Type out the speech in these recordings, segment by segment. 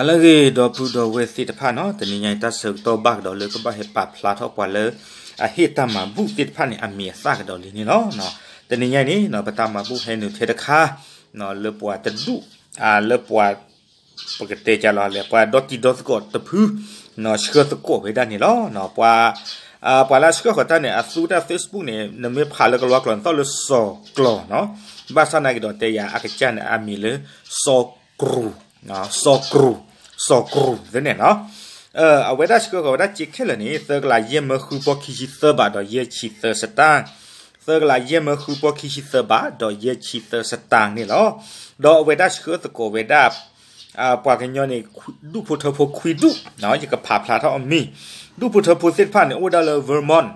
လၢအဂ့ၤ ဒီပုၢ်ဒီဝဲၢ်သ့ၣ်တဖၣ်နီၤ, တနံၤညါအံၤ တၢ်ဆၢကတီၢ်ဘၣ်ကဒီးလၢကဘၣ်ဟဲပာ်ဖျါထီၣ်ပှၤလၢ အဟ့ၣ်တၢ်မၤဘူၣ်သ့ၣ်တဖၣ်န့ၣ် အမံၤအသၣ်ကဒီးလံန့ၣ်လီၤ. တနံၤညါအံၤန့ၣ် ပတၢ်မၤဘူၣ်ဟဲနုာ်ထဲတခါ လၢပှၤတဒူၣ် လၢပှၤ ပကတဲကလီၤလဲၣ် ပှၤဒီတံၤဒီသကိးတဖု ဆှၢသကိးဝဲဒၣ်န့ၣ်လီၤ. ပှၤ ပှၤလၢအဆှၢဃီၤတၢ်န့ၣ် အသူတၢ် Facebook န့ၣ် နမ့ၢ်ဖးလၢကလီကလီန့ၣ် သီၣ်လၢစီၤကျီၤနီၤ, ဘၣ်ဆၣ်နာ်က့ဒီးတဲယၤအကစၢ်န့ၣ် အမံၤလၢ စီၤကရူၤ စီၤကရူၤ စီၤကရူၤသ့န့ၣ်နီၤ. အဝဲဒၣ်ဆှၢဃီၤဝဲဒၣ်စ့ခဲလၢာ်န့ၣ် သၢကလးယဲၢ်မၢဃုပီၢ်ခံဆံသၢဘးဒီးယဲၢ်ဆံသၢစတၢ်, သၢကလးယဲၢ်မၢဃုပီၢ်ခံဆံသၢဘးဒီးယဲၢ်ဆံသၢစတၢ်န့ၣ်လီၤ. ဒီးအဝဲဒၣ်ဆှၢသကိးဝဲဒၣ် ပှၤကညီန့ၣ် ဒူၣ်ဖိထၢဖိခွံဒူၣ်, ယကဖးဖျါထီၣ်အမံၤ, ဒူၣ်ဖိထၢဖိသ့ၣ်တဖၣ်န့ၣ် အိၣ်ဝဲဒၣ်လၢ Vermont,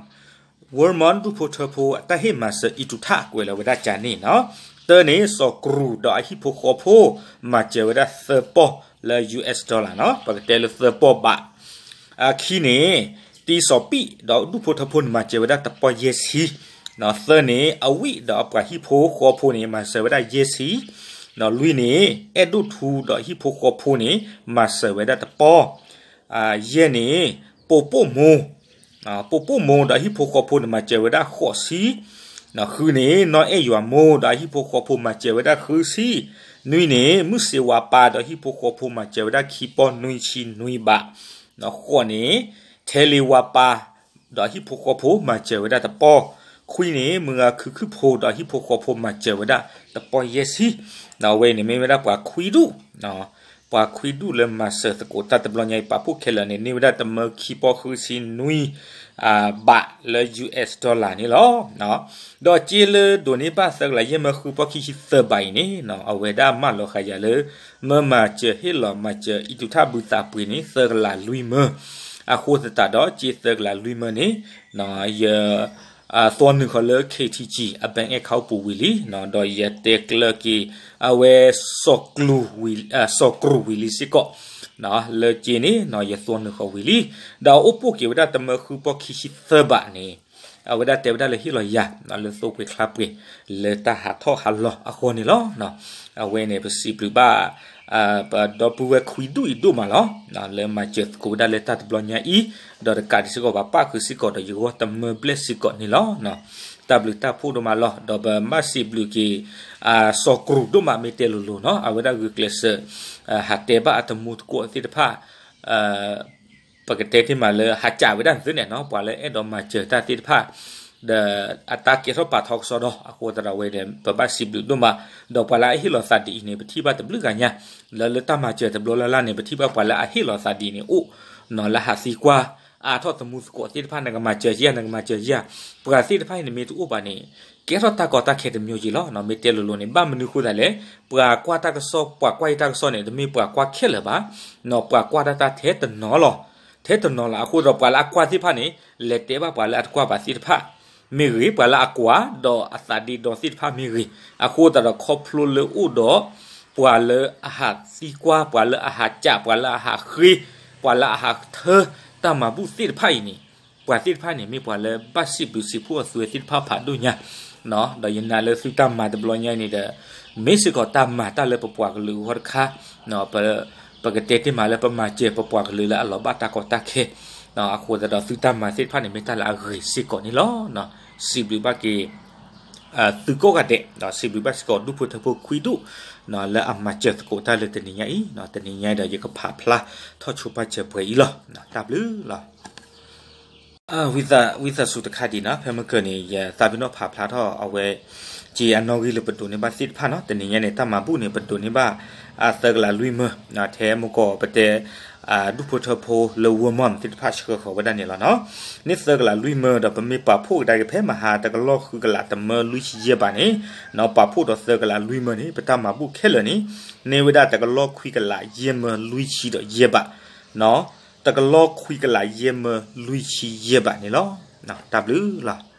Vermont ဒူၣ်ဖိထၢဖိအတၢ်ဟ့ၣ်မၤစၢၤအံၤတုၤထၣ်ကွဲးလီၤဝဲဒၣ်ကန့ၣ်နီၤ. တၢန့ၣ် စီၤကရူၤဒီးအဟံၣ်ဖိဃီဖိ မၤစၢၤဝဲဒၣ်သၢပီၢ်လၢ US dollar နီၤ, ပကတဲလၢသၢပီၢ်ဘး ခံန့ၣ် တံစီၤပံၣ်ဒီးဒူၣ်ဖိထၢဖိန့ၣ် မၤစၢၤဝဲဒၣ်တပီၢ်ယဲၢ်ဆံ, သၢန့ၣ် အဝံၣ်ဒီးအပှၤဟံၣ်ဖိဃီဖိန့ၣ် မၤစၢၤဝဲဒၣ်ယဲၢ်ဆံ, လွံၢ်န့ၣ် အဲၣ်ဒိၣ်ထူဒီးဟံၣ်ဖိဃီဖိန့ၣ် မၤစၢၤဝဲဒၣ်တပီၢ်, ယဲၢ်န့ၣ် ပိာ်ပိာ်မိၢ် ပိာ်ပိာ်မိၢ်ဒီးဟံၣ်ဖိဃီဖိန့ၣ် မၤစၢၤဝဲဒၣ်ဃိးဆံ, ဃုန့ၣ် နီၢ်အဲၣ်ယွၤမိၢ်ဒီးဟံၣ်ဖိဃီဖိ မၤစၢၤဝဲဒၣ်ဃုဆံ, နွံန့ၣ် မုၢ်စ့ဝါပၢ်ဒီးဟံၣ်ဖိဃီဖိ မၤစၢၤဝဲဒၣ်ခံပီၢ်နွံဆံနွံဘး, ဃိးန့ၣ် ထဲလ့ဝါပၢ်ဒီးဟံၣ်ဖိဃီဖိ မၤစၢၤဝဲဒၣ်တပီၢ်, ခွံန့ၣ် မုၢ်ဂၤခုခုဖိဒီးဟံၣ်ဖိဃီဖိ မၤစၢၤဝဲဒၣ်တပီၢ်ယဲၢ်ဆံ, ဒီးအဝဲအံၤန့ၣ်မ့ၢ်ဝဲဒၣ်ပှၤခွံဒူၣ် ပှၤခွံဒူၣ်လၢမၤစၢၤသကိးတၢ်တဘျီညါအံၤ ပာ်ဖှိၣ်ခဲလၢာ်န့ၣ် န့ၢ်ဝဲဒၣ်တမၢခံပီၢ်ဃုဆံနွံ ဘးလၢ US dollar န့ၣ်လီၤ. ဒီးစ့လၢဒိးန့ၢ်ဘၣ်သၢကလးယဲၢ်မၢဃုပီၢ်ခံဆံသၢဘးအံၤန့ၣ် အဝဲဒၣ်မၢလီၤဃာ်ယၤလၢ မၢမၤစၢၤဟ့ၣ်လီၤမၤစၢၤအံၤတုၤထၣ်ဘုသးပှ့ၤန့ၣ် သၢကလးလွံၢ်မၢ, အဃိသတးဒီးစ့သၢကလးလွံၢ်မၢန့ၣ် ယ သွီနုာ်ဃီၤလၢ KTG အ bank account ပူၤဝံၤလံ, ဒီးယတဲကျၢၤက့ၤ အဝဲ စီၤကရူၤဝံၤလံစ့ၢ်ကီး, လၢက့န့ၣ် ယသွီနုာ်ဃီၤဝံၤလံ, ဒီးအိၣ်ပိၢ်က့ၤဝဲဒၣ်တမၢဃုပီၢ်ခံဆံသၢဘးန့ၣ် အဝဲဒၣ်တဲဝဲဒၣ်လၢဟ့ၣ်လီၤယၤ လၢသိၣ်ပှ့ၤချါပှ့ၤ လၢတၢ်ဟးထီၣ်ဟးလီၤအဃိန့ၣ်လီၤ. အဝဲန့ၣ် ပစံးဘျုးဘၣ် ပဒီပုၢ်ဝဲၢ်ခွံဒူၣ်အံၤဒိၣ်မးလီၤ. လၢမၤစၢၤသကိးဝဲဒၣ်လၢတၢ်တဘျီညါအံၤ, ဒီးတကးဒံးစ့ၢ်ကီး ပဘၣ်ဃုာ်စ့ၢ်ကီးဒီးယဂီၢ်တမၢဘျဲၣ်စ့ၢ်ကီးန့ၣ်လီၤ. တၢ်ဘျုးတၢ်ဖှိၣ်ဒိၣ်မးလီၤ. ဒီးပဘၣ်စံးဘျုးက့ၤ စီၤကရူၤဒိၣ်မး မ့ၢ်တဲလိၤလိၤနီၤ, အဝဲဒၣ်ဂုာ်ကျဲးစၢး ဟးတဲဘၣ်အတမူသကိးသ့ၣ်တဖၣ် ပကတဲတ့ၢ်မးလၢဟးကးဝဲဒၣ်န့ၣ်သုန့ၣ်နီၤ, ပှၤလၢအဲၣ်ဒိးမၤစၢၤတၢ်သ့ၣ်တဖၣ် ဒီးအတၢ်ကဲထီၣ်ပာ်ထီကစီဒီး အဃိသတးဒီးအဝဲန့ၣ် ပဘၣ်စံးဘျုးဒိၣ်မး, ဒီးပှၤလၢအဟ့ၣ်လီၤသးဒ်အံၤန့ၣ် ပထံၣ်ဘၣ်တဘျုးဂၤညါ, လၢလၢတၢ်မၤစၢၤတဘျီလၢ်လၢ်န့ၣ် ပထံၣ်ဘၣ်ပှၤလၢအဟ့ၣ်လီၤသးဒ်အံၤန့ၣ်အိၣ်နီၤ, လၢဟးသံကွၢ်အါထီၣ်တမူသကိးသ့ၣ်တဖၣ် နကမၤစၢၤယၤ နကမၤစၢၤယၤ, ပှၤသ့ၣ်တဖၣ်အံၤန့ၣ်မ့ၢ်တအိၣ်ဘၣ်န့ၣ် ကဲထီၣ်တၢ်ကီတၢ်ခဲတမံၤယံၤလီၤ. မ့ၢ်တဲလိၤလိၤန့ၣ် ဘၣ်မနုၤဃိသတးလဲၣ်, ပှၤကွၢ်တၢ်ကစီၣ် ပှၤကွၢ်ယတၢ်ကစီၣ်န့ၣ် တမ့ၢ်ပှၤကွၢ်ခဲလၢာ်ဘၣ်, ပှၤကွၢ်တၢ်တၢ်ထဲတနီၤလီၤ, ထဲတနီၤလီၤ. အဃိဒီးပှၤလၢအကွၢ်သ့ၣ်တဖၣ်န့ၣ် လဲၤတဲဘၣ်ပှၤလၢအတကွၢ်ဘၣ်သ့ၣ်တဖၣ် မ့ၢ်ဂ့ၤ, ပှၤလၢအကွၢ်ဒီးအသးဒ့ဒီသ့ၣ်တဖၣ်မ့ၢ်ဂ့ၤ, အဃိသတးဒီးခီဖျိလၢအိၣ်ဒီး ပှၤလၢအဟးသံကွၢ်, ပှၤလၢအဟးကး, ပှၤလၢအဟးဃ့, ပှၤလၢအဟးထၢတၢ်မၤဘူၣ်သ့ၣ်တဖၣ်အံၤန့ၣ်, ပှၤသ့ၣ်တဖၣ်န့ၣ် မ့ၢ်ပှၤလၢဘၣ်စံးဘျုးစံးဖှိၣ်အသွဲသ့ၣ်တဖၣ်ဖးဒိၣ်ညါ ဒီးယနာ်လၢသုတၢ်မၤတဘျီညါအံၤန့ၣ်ဒီး မ့ၢ်စ့ၢ်ကီးတၢ်မၤတၢ်လၢပပှၤကလုာ်အဂီၢ်တခါ, ပကတဲတ့ၢ်မးလၢပမၤစၢၤပပှၤကလုာ်လၢအလီၤဘၣ်တၢ်ကီတၢ်ခဲ, အဃိသတးဒီးသုတၢ်မၤသ့ၣ်တဖၣ်န့ၣ် မ့ၢ်တၢ်လၢအဂ့ၤစ့ၢ်ကီးန့ၣ်လီၤ. စံးဘျုးဘၣ်က့ၤ သုကိးဂၤဒဲး, ဒီးစံးဘျုးဘၣ်စ့ၢ်ကီးဒူၣ်ဖိထၢဖိခွံဒူၣ် လၢအမၤစၢၤသကိးတၢ်လၢတနံၤညါအံၤ, တနံၤညါအံၤဒီးယကဖးဖျါထီၣ်ဆိပာ်စၢၤပှဲၤအံၤလီၤ. တၢ်ဘျုးလီၤ. ဝံသးစူၤတခါဒံးနီၤ, ဖဲမုၢ်ကၢၢ်န့ၣ် ယသးပ့ၤနီၣ်ဖးဖျါထီၣ်အဝဲ က့ၤအနီၣ်ဂံၢ်လၢပဒိးန့ၢ်ဘၣ်သ့ၣ်တဖၣ်နီၤ, တနံၤညါန့ၣ် တၢ်မၤဘူၣ်န့ၣ် ပဒိးန့ၢ်ဘၣ် သၢကလးလွံၢ်မၢ, ထဲမုၢ်ကီၢ်ပတဲ ဒူၣ်ဖိထၢဖိလၢ Vermont သ့ၣ်တဖၣ်ဆှၢဃီၤဝဲဒၣ်န့ၣ်လီၤနီၤ. န့ၢ်သၢကလးလွံၢ်မၢဒီး ပမ့ၢ်ပာ်ဖှိၣ်ကဒါက့ၤဖဲမဟါ တကလီၢ်ဃုကလးတမၢလွံၢ်ဆံယဲၢ်ဘးန့ၣ်, ပာ်ဖှိၣ်ဒီးသၢကလးလွံၢ်မၢန့ၣ် ပတၢ်မၤဘူၣ်ခဲလၢာ်န့ၣ် န့ၢ်ဝဲဒၣ်တကလီၢ်ခွံကလးယဲၢ်မၢလွံၢ်ဆံဒီးယဲၢ်ဘး, တကလီၢ်ခွံကလးယဲၢ်မၢလွံၢ်ဆံယဲၢ်ဘးန့ၣ်လီၤ. တၢ်ဘျုးလီၤ.